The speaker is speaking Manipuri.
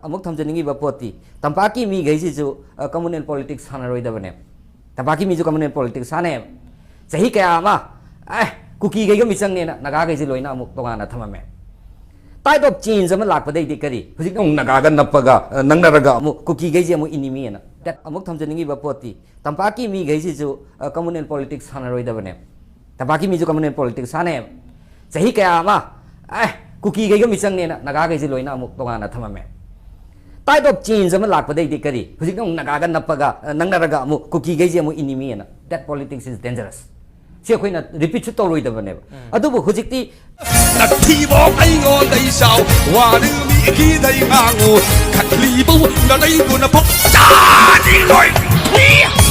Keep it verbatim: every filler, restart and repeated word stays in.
ꯑꯃꯨꯛ ꯊꯝꯖꯅꯤꯡꯉꯤꯕ ꯄꯣꯠꯇꯤ, ꯇꯝꯄꯥꯛꯀꯤ ꯃꯤꯈꯩꯁꯤꯁꯨ ꯀꯝꯃꯨꯅꯦꯜ ꯄꯣꯂꯤꯇꯤꯛꯁ ꯁꯥꯟꯅꯔꯣꯏꯗꯕꯅꯦꯕ꯫ ꯇꯝꯄꯥꯛꯀꯤ ꯃꯤꯁꯨ ꯀꯝꯃꯨꯅꯦꯜ ꯄꯣꯂꯤꯇꯤꯛꯁ ꯁꯥꯟꯅꯩꯌꯦꯕ꯫ ꯆꯍꯤ ꯀꯌꯥ ꯑꯃ ꯑꯦ ꯀꯨꯀꯤꯈꯩꯒ ꯃꯤꯆꯪꯅꯦꯅ ꯅꯥꯒꯥꯈꯩꯁꯦ ꯂꯣꯏꯅ ꯑꯃꯨꯛ ꯇꯣꯉꯥꯟꯅ ꯊꯝꯃꯝꯃꯦ꯫ Tide of change ꯑꯃ ꯂꯥꯛꯄꯗꯩꯗꯤ ꯀꯔꯤ, ꯍꯧꯖꯤꯛ ꯑꯃꯨꯛ ꯅꯥꯒꯥꯒ ꯅꯞꯄꯒ, ꯑ, ꯅꯛꯅꯔꯒ ꯑꯃꯨꯛ ꯀꯨꯀꯤꯈꯩꯁꯦ ꯑꯃꯨꯛ ꯏꯅꯤꯃꯤ ꯑꯅ꯫ That ꯑꯃꯨꯛ ꯊꯝꯖꯅꯤꯡꯉꯤꯕ ꯄꯣꯠꯇꯤ, ꯇꯝꯄꯥꯛꯀꯤ ꯃꯤꯈꯩꯁꯤꯁꯨ ꯀꯝꯃꯨꯅꯦꯜ ꯄꯣꯂꯤꯇꯤꯛꯁ ꯁꯥꯟꯅꯔꯣꯏꯗꯕꯅꯦꯕ꯫ ꯇꯝꯄꯥꯛꯀꯤ ꯃꯤꯁꯨ ꯀꯝꯃꯨꯅꯦꯜ ꯄꯣꯂꯤꯇꯤꯛꯁ ꯁꯥꯟꯅꯩꯌꯦꯕ꯫ ꯆꯍꯤ ꯀꯌꯥ ꯑꯃ ꯑꯦ ꯀꯨꯀꯤꯈꯩꯒ ꯃꯤꯆꯪꯅꯦꯅ ꯅꯥꯒꯥꯈꯩꯁꯦ ꯂꯣꯏꯅ ꯑꯃꯨꯛ ꯇꯣꯉꯥꯟꯅ ꯊꯝꯃꯝꯃꯦ꯫ Tide of change ꯑꯃ ꯂꯥꯛꯄꯗꯩꯗꯤ ꯀꯔꯤ, ꯍꯧꯖꯤꯛ ꯑꯃꯨꯛ ꯅꯥꯒꯥꯒ ꯅꯞꯄꯒ, ꯑ, ꯅꯛꯅꯔꯒ ꯑꯃꯨꯛ ꯀꯨꯀꯤꯈꯩꯁꯦ ꯑꯃꯨꯛ ꯏꯅꯤꯃꯤ ꯑꯅ꯫ That politics is dangerous. ꯁꯤ ꯑꯩꯈꯣꯏꯅ ꯔꯤꯄꯤꯠꯁꯨ ꯇꯧꯔꯣꯏꯗꯕꯅꯦꯕ꯫ ꯑꯗꯨꯕꯨ ꯍꯧꯖꯤꯛꯇꯤ ꯅꯊꯤꯕꯣꯛ ꯑꯩꯉꯣꯟꯗꯩ ꯆꯥꯎ, ꯋꯥꯔꯤ ꯃꯤꯒꯤꯗꯩ ꯉꯥꯡꯉꯨ, ꯈꯠꯂꯤꯕꯧ ꯅꯅꯩꯗꯨꯅ ꯐꯧ ꯆꯥꯅꯤꯡꯂꯣꯏ꯫